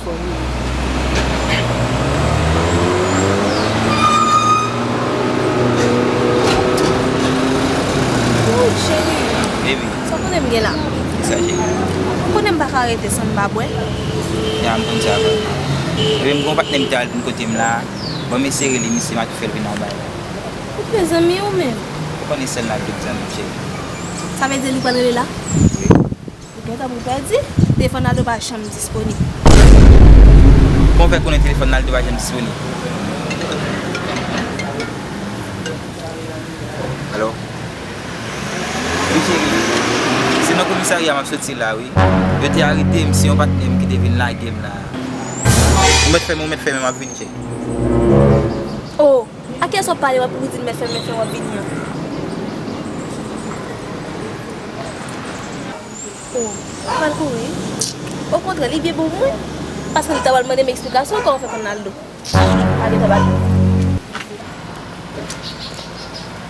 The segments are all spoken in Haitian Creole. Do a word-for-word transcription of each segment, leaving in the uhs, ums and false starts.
Oh, cheri. Baby. Sa w konnen m gen la? Kisa, cheri? Ou konnen m pa ka rete san m pa bwè. Ya, m konn sa, bro. Epi m gon patnè m te al vin kote m la. Bon, m eseye rele misye, m a tou fè l vin anba la. Ou mezanmi ou menm? Ou konnen sèl Naldo k zanmi m, cheri. Sa vle di li pral rele la? Wi. Ou gentan pou pèdi. Telefòn Naldo pa janm disponib. Kòman w fè konnen telefòn Naldo pa janm disponib? Alo? Wi, cheri. Se nan komisarya m ap soti la, wi. Yo te arete m, se yon patnè m ki te vin lage m la. Ou mèt fèmen, ou mèt fèmen, m ap vini, cheri. Oh, a kiyès w ap pale, w ap pou di l mèt fèmen, mèt fèmen, w ap vini an? Oh, pa pral kouri. Okontrè, li byen bon pou mwen. Paske li ta pral mande m eksplikasyon kòman fè konn Naldo. Pa gentan bat.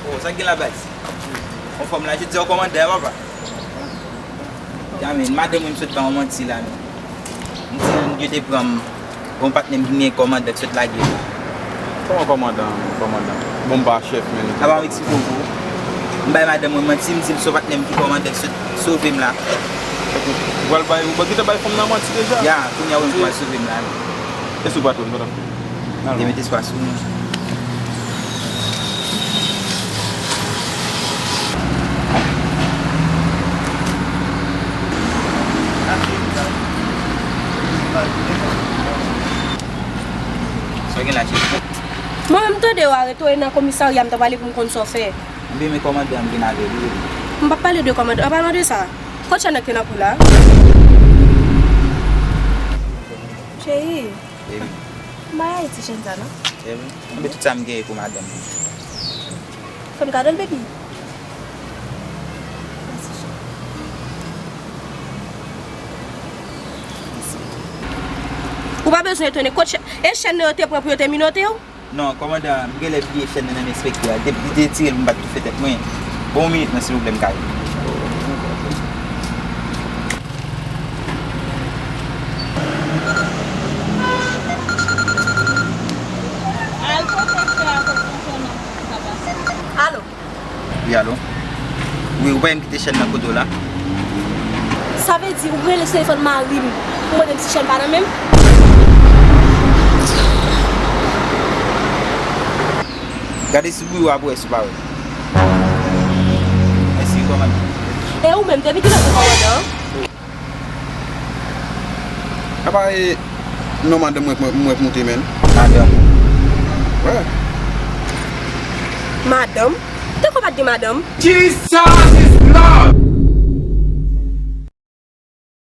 Oh, sa k gen la, baz? Anfòm la, jodi a w kòmandan, papa. Ya, men, madanm mwen, m sot ba w manti la, men. M di, yo te pran m, gon patnè m ki gen kòmandan k sot lage m. Kòman kòmandan, kòmandan? Bon, m pa chèf, men. Apa m eksplike w pou ou? M bay madanm mwen manti, m di l se yon patnè m ki kòmandan k sot sove m la. Ou pral bay, ou gentan bay fanm nan manti deja? Ya, kounye a ou di w pral sove m la. E sou patwon, patwon. Te met espwa sou nou. Sa gen la, cheri? Mwen menm, tande yo arete w nan komisarya, m t ap pale pou m konn sa w fè. Ebyen, men kòmandan an m vin avè li. M p ap pale de kòmandan an, pa pale de sa. Kot chèn nan ki te nan kou la? Cheri. Baby. M pa rayi ti chèn sa, non. Ebyen, tout sa m genyen pou madanm. Fè m kado l, baby. Mèsi, cheri. Mèsi. Ou pa bezwen etone. Kot chè-, e chèn nan yo te pran pou yo te minote w? Non, kòmandan, m genlè bliye chèn nan nan men enspektè a. Li te, li te tire l pou m pa t toufe tèt mwen. Ban m yon minit, non, silvouplè, m ka rive. Al kote frè a, kote frè nan sa pase. Alo? Wi, alo? Wi, ou pa wè m kite chèn nan kote w la? Sa vle di ou rele sou telefòn mari m pou mande m si chèn pa nan men m? Gade sou bouyo a pou wè si w pa wè. Mèsi, kòmandan. E ou menm, depi kilè w se kòmandan an? Apa e non madanm mwen k mwen, mwen k moute, menn? Madanm. Wè. Madanm? Tankou w pa t gen madanm? Jesus is